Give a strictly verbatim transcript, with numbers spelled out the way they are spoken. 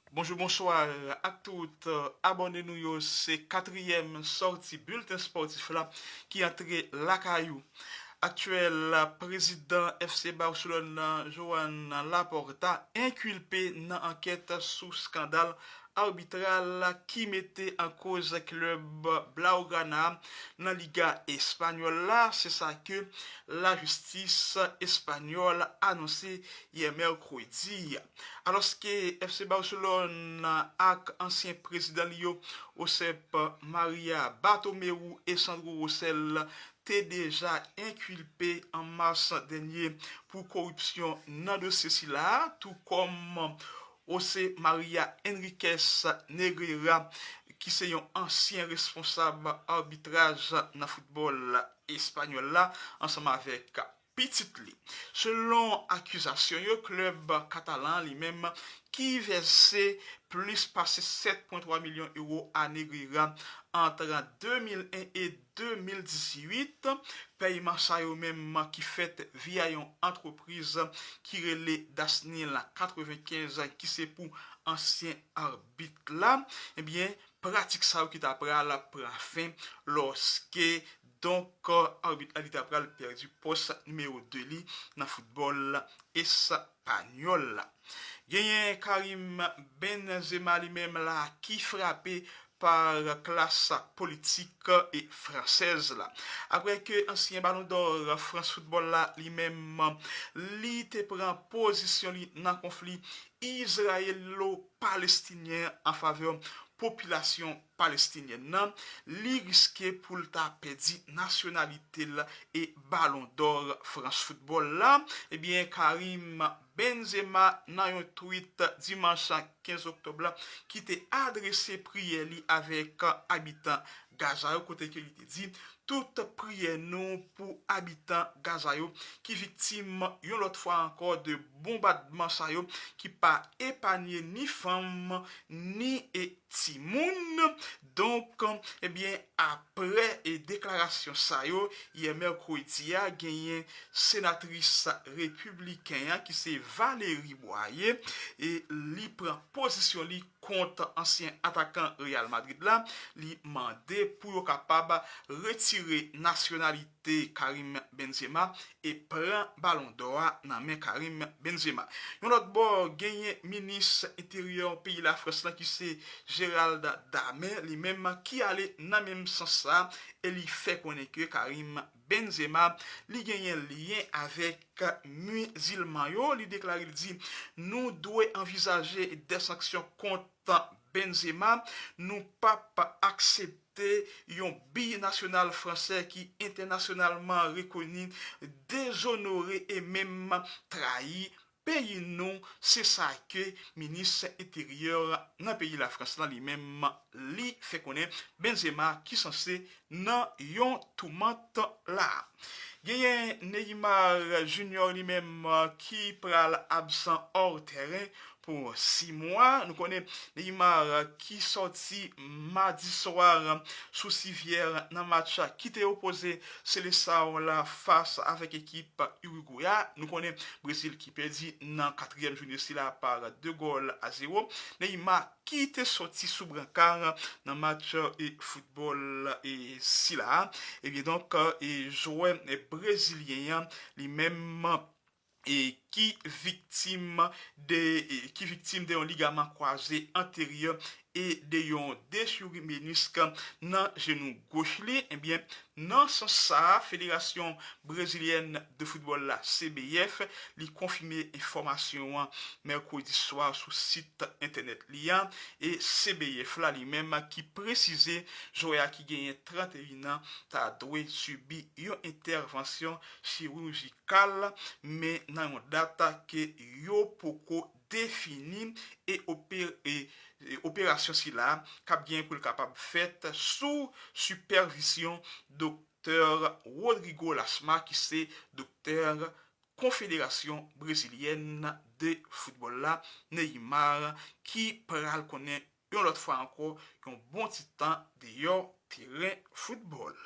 Bonjou, bonswa ak tout abòne nou yo. Se katriyèm sòti bilten spòtif la ki antre lakay ou. Aktyèl prezidan F C Barcelone nan, Joan Laporta, enkilpe nan ankèt sou skandal arbitral ki mete an koz klèb Blaugrana nan Liga espanyòl la. Se sa ke lajistis espanyòl anonse yè mèkredi. Alòske F C Barcelone ak ansyen prezidan li yo, Josep Maria Bartomeu e Sandro Rosell, te deja enkilpe an mas dènye pou koripsyon nan dosye sila, tou kòm José Maria Enríquez Negreira, ki se yon ansyen responsab abitraj nan foutbòl espanyòl la, ansanm avèk pitit li. Selon akizasyon yo, klèb katalan li menm ki vèse plis pase sèt pwen twa milyon ewo a Negreira ant de mil en e de mil dizuit. Pèyman sa yo menm ki fèt via yon antrepriz ki rele Dasnil katrevenkenz, ki se pou ansyen arbit la, ebyen, pratik sa yo ki ta pral pran fen lòske, donk, arbit la li ta pral pèdi pòs nimewo de li nan foutbòl espanyòl la. Genyen Karim Benzema li menm la ki frape pa klas politik e fransèz la. Apre ke ansyen Balon dò Frans foutbòl la li menm, li te pran pozisyon li nan konfli izrayelo-palestinyen an favè popilasyon palestinyèn nan, li riske pou l ta pèdi nasyonalite l e Balon dò Frans foutbòl la. Ebyen, Karim Benzema, nan yon tweet dimanch kenz oktòb la, ki te adrese priyè li avèk abitan Gaza yo, kote ke li te di, tout priyè nou pou abitan Gaza yo ki viktim yon lòt fwa ankò de bonbadman sa yo ki pa epanye ni fanm ni e timoun. Donk, ebyen, apre e deklarasyon sa yo, yè mèkredi a, genyen senatris repibliken an ki se Valérie Boyer, e li pran pozisyon li kont ansyen atakan Real Madrid la, li mande pou yo kapab retire nasyonalite Karim Benzema e pran Balon dò a nan men Karim Benzema. Yon lòt bò, genyen minis enteryè peyi Lafrans lan ki se Gérald Darmanin, li menm ki ale nan menm sans sa, e li fè konnen ke Karim Benzema, li genyen lyen avèk mizilman yo. Li deklare, li di, nou dwe anvizaje de sanksyon kont Benzema, nou p ap aksepte yon binasyonal fransè ki entènasyonalman rekoni dezonore e menm trayi peyi nou. Se sa ke minis enteryè nan peyi Lafrans lan li menm, li fè konnen. Benzema ki sanse nan yon toumant la. Genyen Neymar Junior li menm ki pral absan hors terrain pou sis mwa. Nou konnen Neymar ki sòti madi swa sou sivyè nan match ki te opoze Seleção la fas avèk ekip Uruguay a. Nou konnen Brezil ki pèdi nan katriyèm jounen sila pa de gòl a zewo. Neymar ki te sòti sou brankar nan match e foutbòl e sila. Ebyen donk, e jwè brezilyen an li menm e ki viktim de, e ki viktim de yon ligaman kwaze anteryè e de yon dechiri menisk nan jenou goch li. Ebyen, nan sans sa a, Federasyon Brezilyèn de Foutbòl la, C B F, li konfime enfòmasyon an mèkredi swa sou sit entènèt li a. E C B F la li menm ki presize jwè a ki genyen trannteyen an ta dwe sibi yon entèvansyon chirijikal, men nan yon dat ke yo poko defini, e ope-, e, e operasyon sila k ap gen pou l kapab fèt sou sipèvizyon doktè Rodrigo Lasma, ki se doktè Konfederasyon Brezilyèn de Foutbòl la, Neymar, ki pral konnen yon lòt fwa ankò yon bon ti tan deyò teren foutbòl.